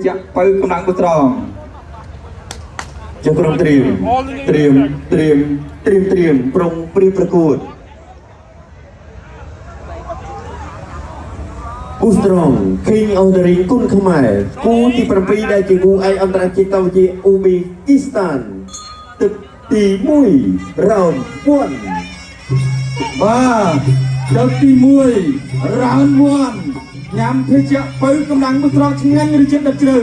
ជាពៅកម្លាំងបុត្រង ជាក្រុមត្រៀមត្រៀមត្រៀមត្រៀមត្រៀមប្រុងព្រៀបប្រកួតគូស្រង King of the Ring គុនខ្មែរគូទី7ដែលជាគូឯកអន្តរជាតិកម្ពុជាអ៊ូប៊ីគីស្ថានទឹកទី1 round 1 បាទលើកទី1 round 1ញ៉ាំភេសជ្ជៈពៅកម្លាំងបុត្រងឆ្ងាញ់ឬជាតិដិតជ្រៅ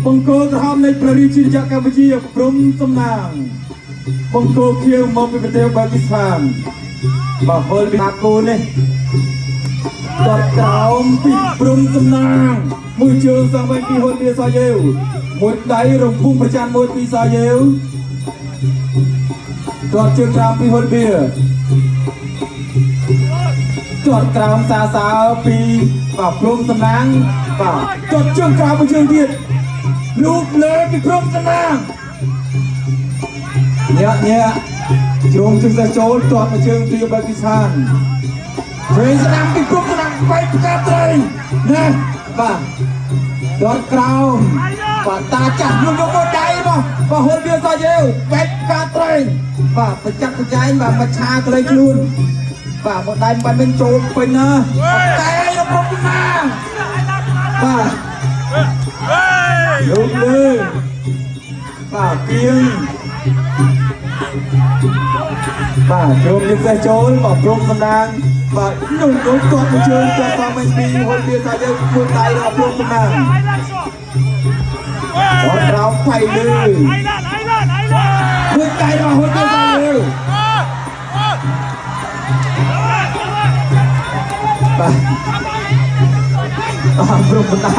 បង្គោលក្រហមនៃព្រះរាជាណាចក្រកម្ពុជាព្រំសំណាងបង្គោលខៀវមកពីប្រទេសបាគីស្ថានបាទហុលពីតាគូនេះតតក្រោមពីព្រំសំណាងមួយជើងសងវិញពីហ៊ុនពីសាយេវមួយដៃរំពុំប្រច័នមួយពីសាយេវតតជើងក្រោមពីហ៊ុនពី ជាត់ក្រោមសាសើពីបាទព្រំសំណាងបាទជាត់ជើងក្រោមមួយជើងទៀតលូកលើពីព្រំសំណាងញាក់ញាក់ជ្រុងជើងសេះចូលទាត់មួយជើងពីបាគីស្ថានព្រៃស្ដាំពីព្រំសំណាងបែកផ្កាត្រីណាបាទទាត់ក្រោមបាទតាចាស់យកយកមកដៃមកបាទហូលវាសាយេវបែកផ្កាត្រីបាទប្រចាក់ប្រចែងបាទមច្ឆាក្លែងខ្លួន បាទមកដៃបាញ់វិញចូលពេញណាតែរបស់ពីណាបាទលោកលើបាទគៀងបាទជ្រុំយើងសេះចូលបាទព្រមសំដាងបាទនោះនោះទាត់មួយជើងទាត់តាមវិញពីហុលវាសាយើងមួយដៃរបស់ព្រមសំដាងអត់ក្រោមផៃលើមួយដៃរបស់ហុលវាសាយើងបាទបាទព្រមបណ្ដា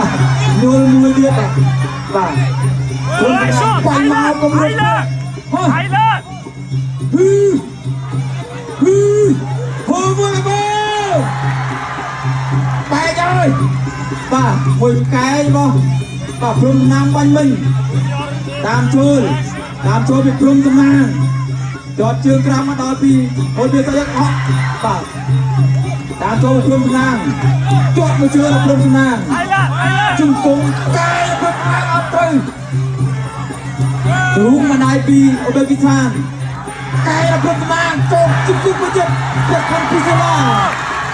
ញួលមួយទៀតបាទបាទព្រមបណ្ដាបាញ់មកកុំរត់ហ៎ហ៊ឺហ៊ឺហូមួយបើបែកហើយបាទមួយកែរបស់បាទព្រំណាំបាញ់មិញតាមជួលតាមជួលពីព្រំសំណាងចតជើងក្រោមមកដល់ពីហូតវាស្អីអត់បាទតាមចូលព្រំសំណាងជាប់មួយជើងដល់ព្រំសំណាងជង្គង់កែព្រំសំណាងអត់ត្រូវទ្រូងម្ដាយពីអូបេគីស្ថានកែដល់ព្រំសំណាងចូលជង្គង់មួយទៀតព្រះខុនពីសាឡា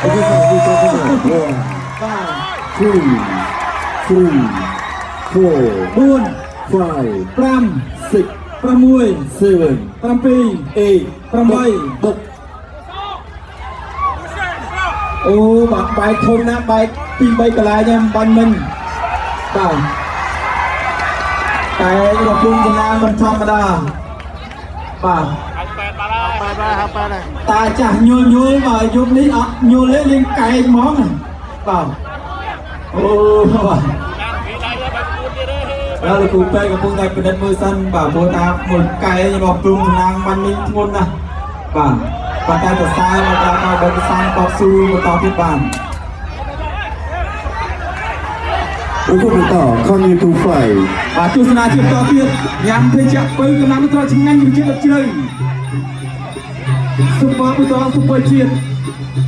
អូ 1 បាទ 2 3 4 4 5 5 6 6 7 7 8 8 បុក អូបាទបែកធំណាស់បែកពី3កន្លែងហ្នឹងបាញ់មិញបាទតែរពុំសំណាងមិនធម្មតាបាទតាចាស់ញយញយបាទយប់នេះអត់ញយទេលេងកែងហ្មងបាទអូបាទដល់លោកគ្រូពេទ្យកំពុងតែពិនិត្យមើលសិនបាទព្រោះថាមួយកែងរបស់ព្រំសំណាងបាញ់មិញធ្ងន់ណាស់បាទបាទតែសរសើរមកដល់ដល់បេសានតស៊ូបន្តទៀតបាន ប្រកួតបន្ត continue to fight បាទទស្សនាជាបន្តទៀតញ៉ាំភេសជ្ជៈពៅកម្លាំងត្រឆ្ងាញ់វិជាតិជ្រៅស៊ុបពើបុត្រស៊ុបពើជាតិ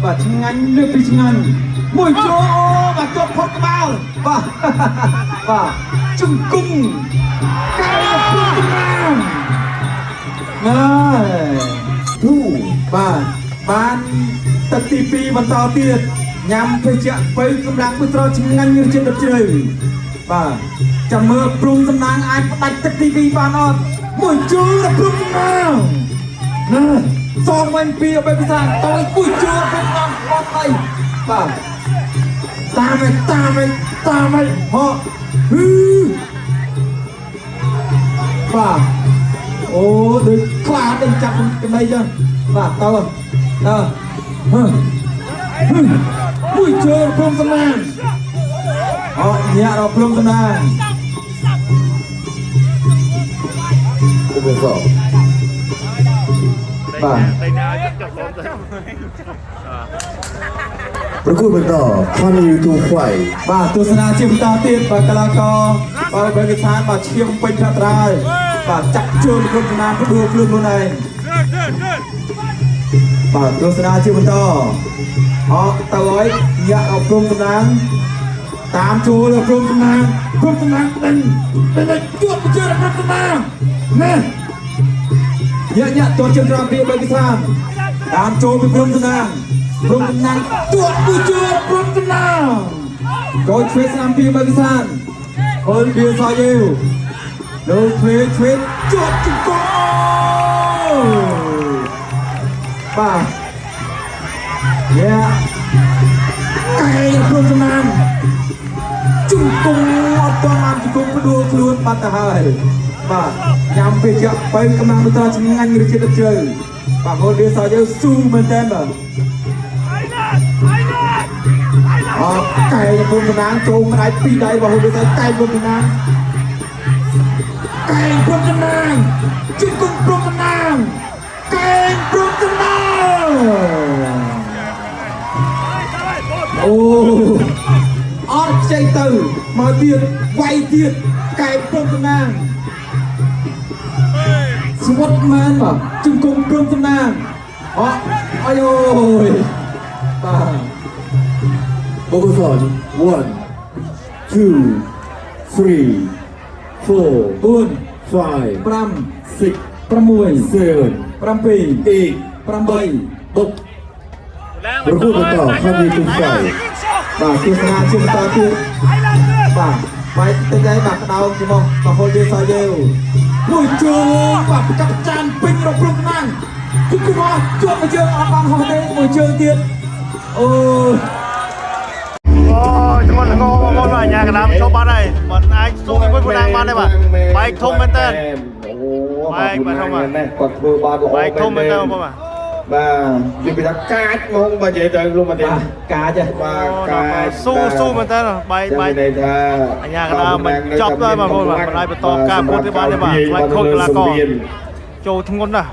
បាទឆ្ងាញ់លើកពីឆ្ងាញ់មួយចូលអូបាទជាប់ផុតក្បាលបាទបាទជង្គង់កែពុទ្ធណាមណែ 2 បាទបានទឹកទី2បន្តទៀតញ៉ាំភេសជ្ជៈពៅកម្លាំងបុត្រឆ្ងាញ់វិជាតិជ្រៅបាទចាំមើលព្រំសំណាងអាចផ្ដាច់ទឹកទី2បានអត់មួយជើងដល់ព្រំសំណាងណាសងវិញពីអបិសាតយមួយជើងព្រំសំណាងអត់អីបាទតាមឯតាមឯតាមឯហោហ៊ឺបាទអូដូចខ្លាដេញចាប់ចំណៃចឹងបាទទៅទៅហឺហឺមួយជើងព្រំសំណាង អរញាក់ដល់ព្រំតំណាង ឧបសគ្គ បាទ ប្រកួតបន្ត continue to fight បាទទស្សនាជាបន្តទៀតបាទកីឡាករបាទបេកិឋានបាទឈាមពេញភត្រាយបាទចាក់ជើងព្រំតំណាងផ្ដួលខ្លួនខ្លួនឯងបាទទស្សនាជាបន្តអកទៅហើយញាក់ដល់ព្រំតំណាង តាមចូលព្រំតំណាងព្រំតំណាងដេញដេញជួបជឿព្រំតំណាងណែញាក់ញាក់ទាត់ជើងក្រោមពីបែកស្ថានតាមចូលពីព្រំតំណាងព្រំតំណាងទាត់មួយជឿព្រំតំណាងកូនឆ្វេងស្នាមពីបែកស្ថានហុលពីសយេវនៅឆ្វេងឆ្វេងជាប់ជង្គង់បាទយ៉ាកែងព្រំតំណាង ជង្គង់អត់ទាន់បានជង្គង់ផ្ដួលខ្លួនបាត់ទៅហើយបាទញ៉ាំពេលជាក់បើកំណាំត្រឆ្ងាញ់រជាតិជ្រៅបាទហូតវាសយើងស៊ូមែនតើបាទអកែពុំតំណាងចូលម្ដាយពីរដៃរបស់ហូតវាសកែពុំតំណាងកែពុំតំណាងជង្គង់ពុំតំណាងកែពុំតំណាងអូ អត់ខ្ចីទៅមកទៀតវាយទៀតកែព្រំតំណាងស្វិតមែនបាទជង្គង់ព្រំតំណាងអអាយអូយបាទ បូកសន1 2 3 4 4 5 5 6 6 7 7 8 8 បុកប្រគួតបន្តខាងនេះទុំផ្សាយ បាទទស្សនាជាបន្តទៀតបាទបាយតិចហើយបាទក្តោងច្មោះបហូលវាសាយេវមួយជើងបាទកាប់ចានពេញរកព្រំណាំងជង្គង់អស់ជាប់មួយជើងអត់បានហោះទេមួយជើងទៀតអូ អូធ្ងន់ធ្ងរបងប្អូនបាទអាញាកណ្ដាលចូលបាត់ហើយមិនអាចស៊ូជាមួយពួកណាងបានទេបាទបែកធំមែនតើ អូ បែកបាទធំបាទ ណាស់គាត់ធ្វើបានល្អ បែកធំមែនតើបងប្អូនបាទ បាទនិយាយពីថាកាចហ្មងបាទនិយាយទៅលោកមកទេ បាទកាចហ៎ បាទកាច ស៊ូស៊ូមែនតើបែកបែក ចាំន័យថា អាញាកណ្ដាលមិនចប់ទេបងប្អូនបាទមិនអាចបន្តការប្រកួតទេបាទទេបាទខ្លាចខូចកីឡាករ ចូលធ្ងន់ណាស់